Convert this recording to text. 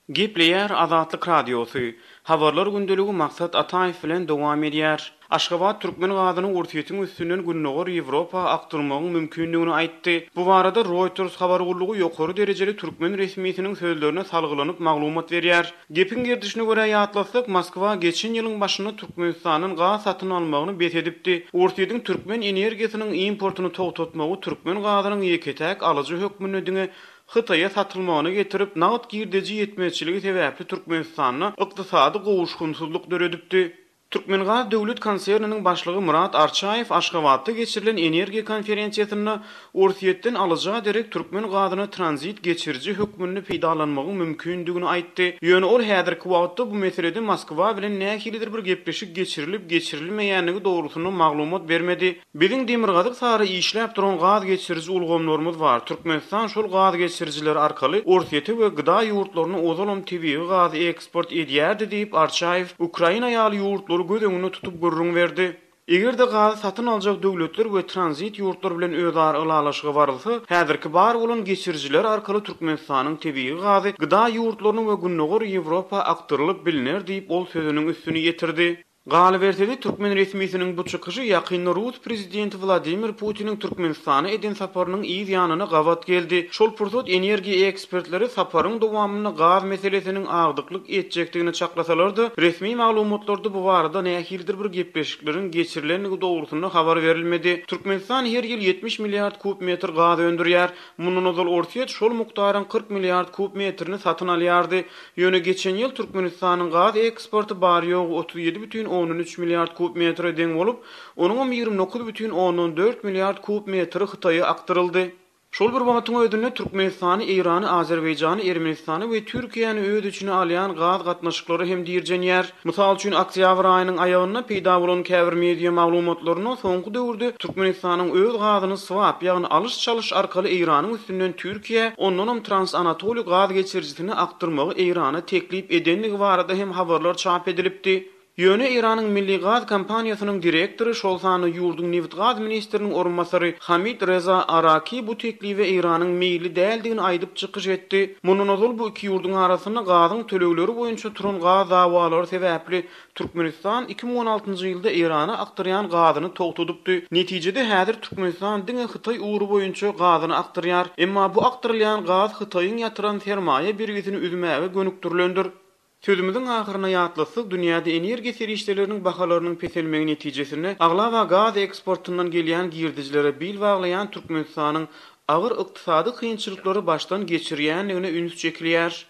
Gepleýär Azatlyk Radiosy, Habarlar gündeligi Maksat Ataýew bilen dowam edýär. Aşgabat türkmen gazyny Orsýetiň üstünden Gündogar Ýewropa akdyrmagyň mümkindigini aýtdy. Bu barada Reuters habar gullugy ýokary derejeli türkmen resmisiniň sözlerine salgylanyp maglumat berýär. Gepiň gerdişine görä ýatlatsak, Moskwa geçen ýylyň başynda Türkmenistandan gaz satyn almagyny bes edipdi. Orsýetiň türkmen energiýasynyň importyny togtatmagy türkmen gazynyň ýeke-täk alyjy hökmünde diňe Hytaýa satylmagyna getirip, nagt girdeji ýetmezçiligi sebäpli Türkmenistanda ykdysady gowuşgynsyzlyk döredipdi. Türkmengaz döwlet konserniniň başlygy Myrat Arçaýew Aşgabatda geçirilen energiýa konferensiýasynda Orsýetden alyja derek türkmen gazyny tranzit geçiriji hökmünde peýdalanmagyň mümkindigini aýtdy. Ýöne ol häzirki wagtda bu meselede Moskwa bilen nähilidir bir gepleşik geçirilip-geçirilmeýändigi dogrusynda maglumat bermedi. Biziň demirgazyk sary işläp duran gaz geçiriji ulgamlarymyz bar. Türkmenistan şol gaz geçirijiler arkaly Orsýete we GDA ýurtlaryna ozalam tebigy gazy eksport edýärdi diýip, Arçaýew Ukraina ýaly ýurtlary göz öňünde tutup gürrüň berdi. Eger-de gazy satyn aljak döwletler we tranzit ýurtlar bilen özara ylalaşyga barylsa, häzirki bar bolan geçirijiler arkaly Türkmenistanyň tebigy gazy GDA ýurtlaryna we Gündogar Ýewropa akdyrylyp bilner diýip, ol sözüniň üstüni ýetirdi. Galyberse-de, türkmen resmisiniň bu çykyşy ýakynda rus prezidenti Wladimir Putiniň Türkmenistana eden saparynyň yz ýanyna gabat geldi. Şol pursat energiýa ekspertleri saparyň dowamynda gaz meselesiniň agdyklyk etjekdigini çaklasalar-da, resmi maglumatlarda bu barada nähilidir bir gepleşikleriň geçirilendigi dogrusynda habar berilmedi. Türkmenistan her ýyl 70 milliard kub metr gaz öndürýär. Mundan ozal Orsýet şol mukdaryň 40 milliard kub metrini satyn alýardy. Ýöne geçen ýyl Türkmenistanyň gaz eksporty bary-ýogy 37,3 milliard kub metre deň bolup, onuňam 29,4 milliard kub metri Hytaýa akdyryldy. Şol bir wagtyň özünde Türkmenistany, Eýrany, Azerbaýjany, Ermenistany we Türkiýäni öz içine alýan gaz gatnaşyklary hem dirjenýär. Mysal üçin, oktýabr aýynyň aýagynda peýda bolan käbir media maglumatlarynda soňky döwürde Türkmenistanyň öz gazyny swap, ýagny alyş-çalyş arkaly Eýranyň üstünden Türkiýä, ondanam Trans-Anatoliý gaz geçirijisini akdyrmagy Eýrana teklip edendigi barada hem habarlar çap edilipdi. Ýöne Eýranyň milli gaz kompaniýasynyň direktory, şol sanda ýurduň nebit-gaz ministriniň orunbasary Hamid Reza Araki bu teklibe Eýranyň meýilli däldigini aýdyp çykyş etdi. Mundan ozal bu iki ýurduň arasynda gazyň tölegleri boýunça turan gaz dawalary sebäpli Türkmenistan 2016-njy ýylda Eýrana akdyrýan gazyny togtadypdy. Netijede häzir Türkmenistan diňe Hytaý ugry boýunça gazyny akdyrýar. Emma bu akdyrylýan gaz Hytaýyň ýatyran sermaýa bergisini üzmäge gönükdirilendir. Sözümiziň ahyrynda ýatlatsak, dünýäde energiýa serişdeleriniň bahalarynyň peselmegi netijesinde aglaba gaz eksportyndan gelýän girdejilere bil baglaýan Türkmenistanyň agyr ykdysady kynçylyklary başdan geçirýändigine üns çekilýär.